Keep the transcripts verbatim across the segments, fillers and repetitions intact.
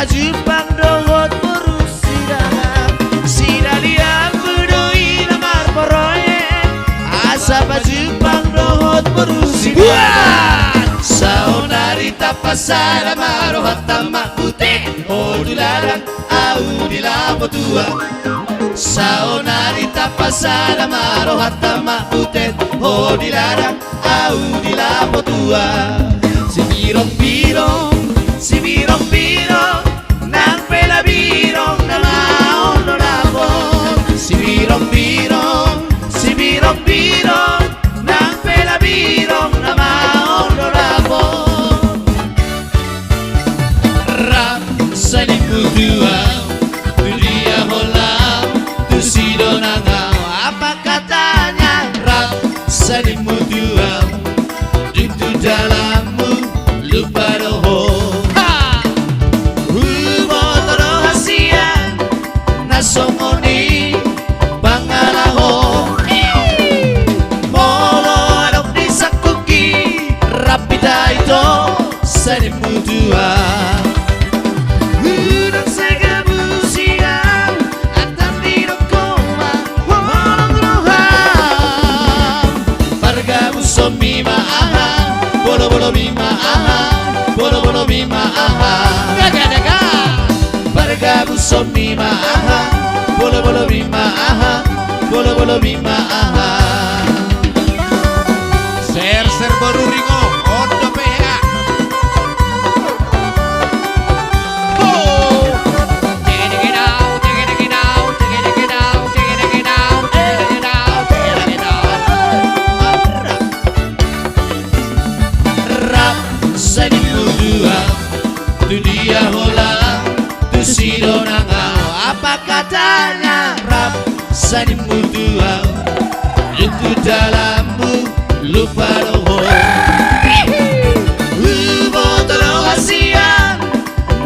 Jumpang dohot boru si Dalang, si Dalianmu do i na marporoe. Asa pajumpang dohot boru si Dalang. Saonari tapasada ma rohanta mambuat, ho di ladang ahu di lapo tua. Saonari tapasada ma rohanta mambuat, ho di ladang ahu di lapo tua. Sibirong-birong, sibirong-birong, nang pe labirong nama on do dapot. Sibirong-birong, sibirong-birong, nang pe labirong nama on do dapot. Rap sanimu tulang, tu dia ho lam, tusi do nang ahu. Apa katanya? Rap sanimu tulang, dung tu dalanmu lupa do ho. Ha! Huboto do hasian na songon i pangalaho. Molo adong di sangkuki, rap hita ito sanimu tulang. Unang sai gabu sian, antar didok ho ma holong roham. Pargabusonmi ma aha, bolobolomi ma aha, bolobolomi ma aha. Daga, daga. Pargabusonmi ma aha, bolobolomi ma aha, bolobolomi ma aha. Ser, ser boru Ringo, on dope hea. Ho! Rap sanimu tulang, tu dia ho lam, tusi do nang ahu. Apa katanya? Rap sanimu tulang, dung tu dalanmu lupa do ho. Huboto do hasian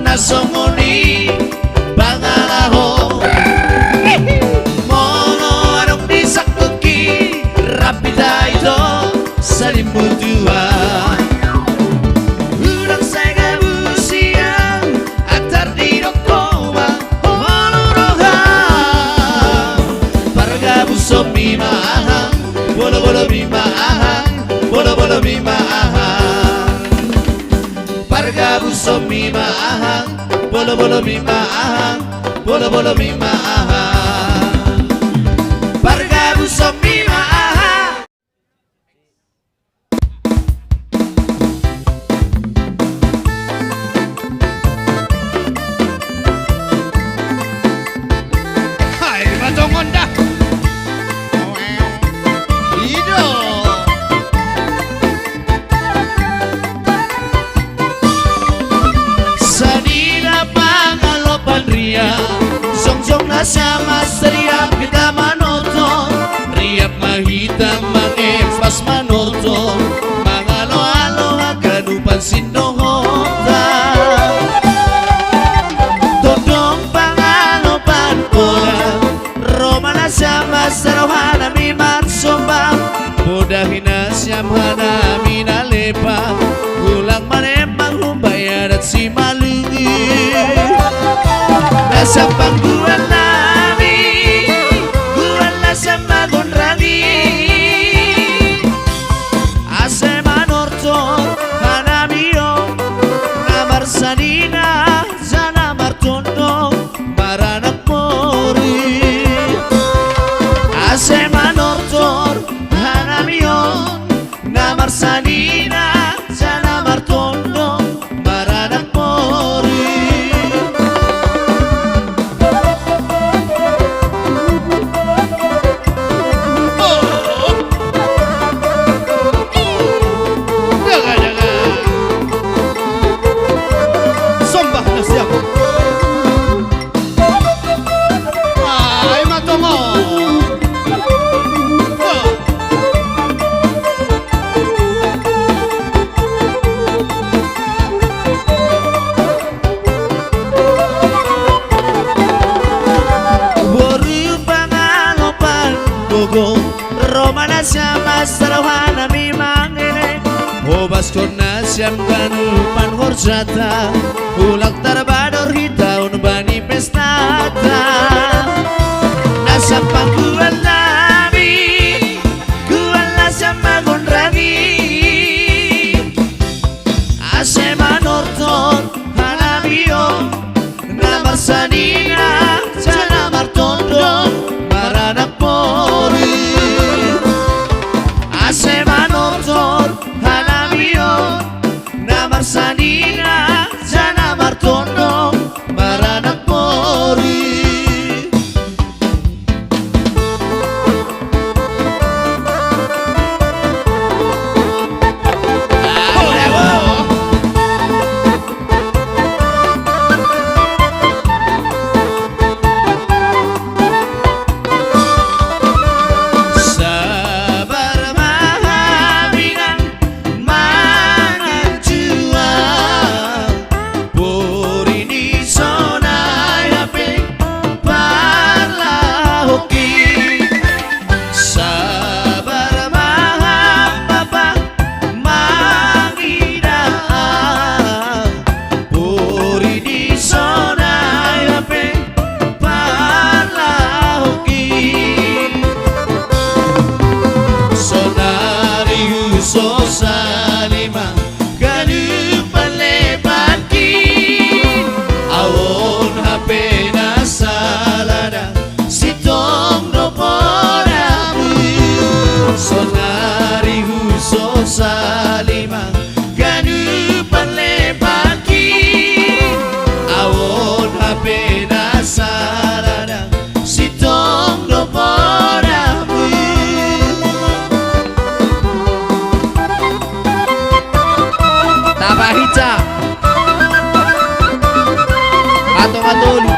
na songon i pangalaho. Molo adong di sangkuki, rap hita ito sanimu tulang. Unang sai gabu sian, antar didok ho ma holong roham. Pargabusonmi ma aha, bolobolomi ma aha, bolobolomi ma aha. Pargabusonmi ma aha, bolobolomi ma aha, bolobolomi ma aha. Pargabusonmi ma aha. Hai, ma tongon da. I do. Sanina pangalopan riap, jongjong na siamas riap hita manortor. Riap ma hita mangempas manortor, mangaloalo haganupan sindohonta. Tondong pangalopan poda, ro ma na siamas rohanami marsomba. Poda hinasiam hanami na lepang, ulang manembang humbai adat Simalungun. Na sian panggualnami, gual na sian magonrangi. Asa manortor hanami on, na marsanina jala martondong maranak mori. Asa manortor hanami on, na marsanina jala martondong maranak mori. Daga, daga. Sombah na siap. Ai ma tongon. Boru pangalopan gogo, ro ma na siamas rohanami mangelek. Hobaskon na sian ganupan horjata, ulang tarbador hita Na sampang gual nami, gual na sian magonrang i. Ase manortor hanami on, na marsanina jala martondong maranak boru. Ase manortor hanami on, na marsanina jala martondong maranak boru. Sabar ma hami nang manganjua, boru ni sonai hape parlahouki. Sabar ma hami bapa mangida, boru ni sonai hape parlahouki. Sonari husosa lima ganup panlepanki, au on hape na sala da, sintong do podamu. Sonari husosa lima ganup panlepanki, au on hape na sala da, sintong do podamu. Tapahinsa. Ato matolu.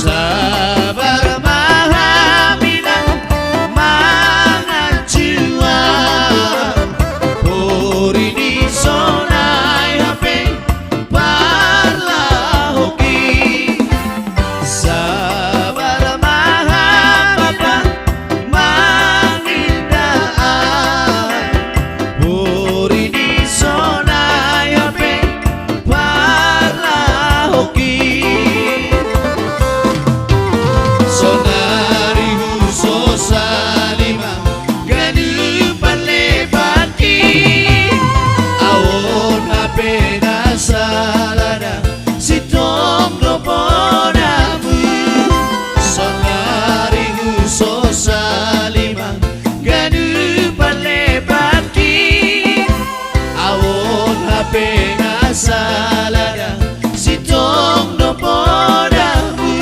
Sabar ma hami nang manganjua, boru ni sonai hape parlahouki. Sabar ma hami bapa mangida, boru ni sonai hape parlahouki. Sonari husosa lima ganup panlepanki, au on hape na sala da, sintong do podamu. Sonari husosa lima ganup panlepanki, au on hape na sala da, sintong do podamu.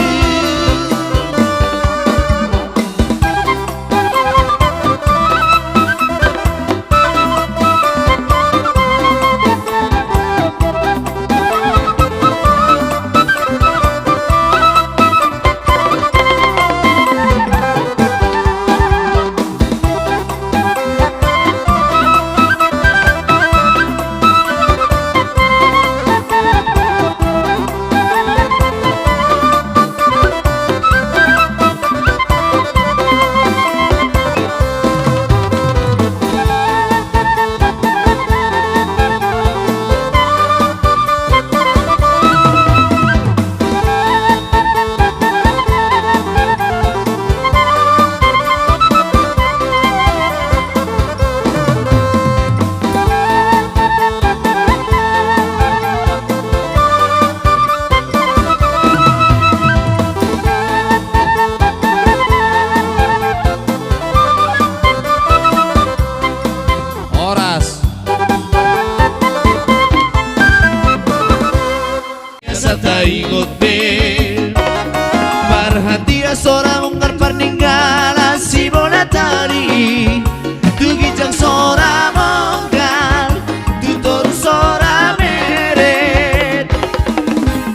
Horas. Asa taingot be, parhatian sora mungkar parninggala sibola tari, tu ginjang sora mongkal, tu toru sora meret.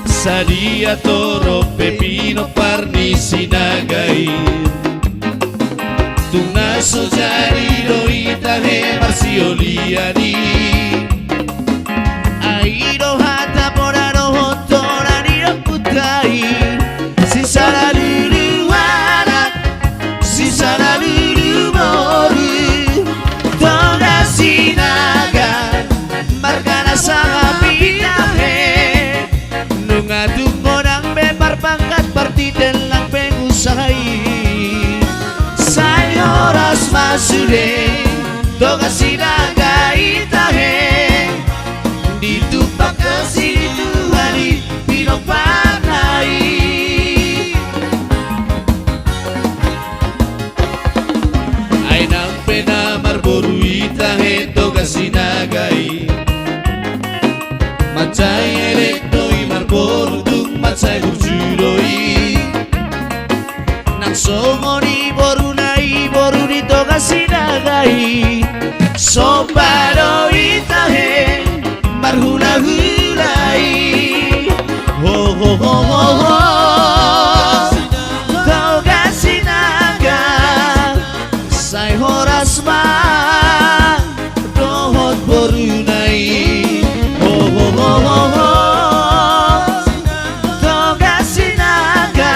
Sadia torop pe pinompar ni Sinaga i. Tung na so jadi do hita he marsiolian i. Ai do hata poda dohot tona ni ompunta i. Sisada lulu anak, sisada lulu boru, tonga He, Toga Sinaga i tahe, ditumpak asi ni Tuhan i pinompakna i. Ai nang pe na marboru i tahe Toga Sinaga i, mansai elek do i marboru, tung mansai burju do i. Nang songon i boruna i, boru ni Toga Sinaga i, somba do i tahe marhulahula i. Ho, ho, ho, ho, ho. Toga Sinaga, sai horas ma dohot boruna i. Ho, ho, ho, ho, ho. Toga Sinaga,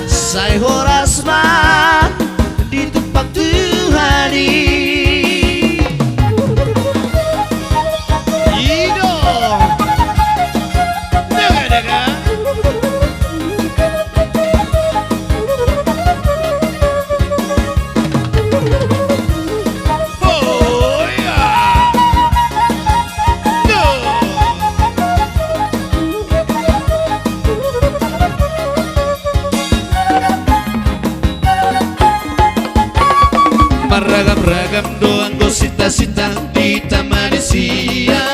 sai horas ma ditumpak Tuhan i. I do. Dega, dega. Marragam-ragam do anggo sinta-sinta di hita Malaysia.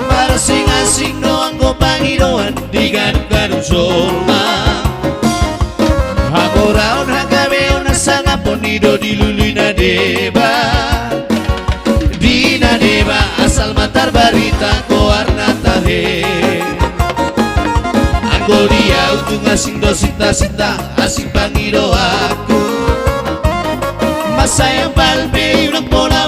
Marasing-asing do anggo pangidoan di gadung-gadung jolma. Hamoraon, hagabeon, hasangapon i do dilului na deba. Di na deba asal ma tarbarita goarna tahe. Anggo di ahu tung asing do sinta-sinta, asing pangidoanku. Mansai hambal pe i unang pola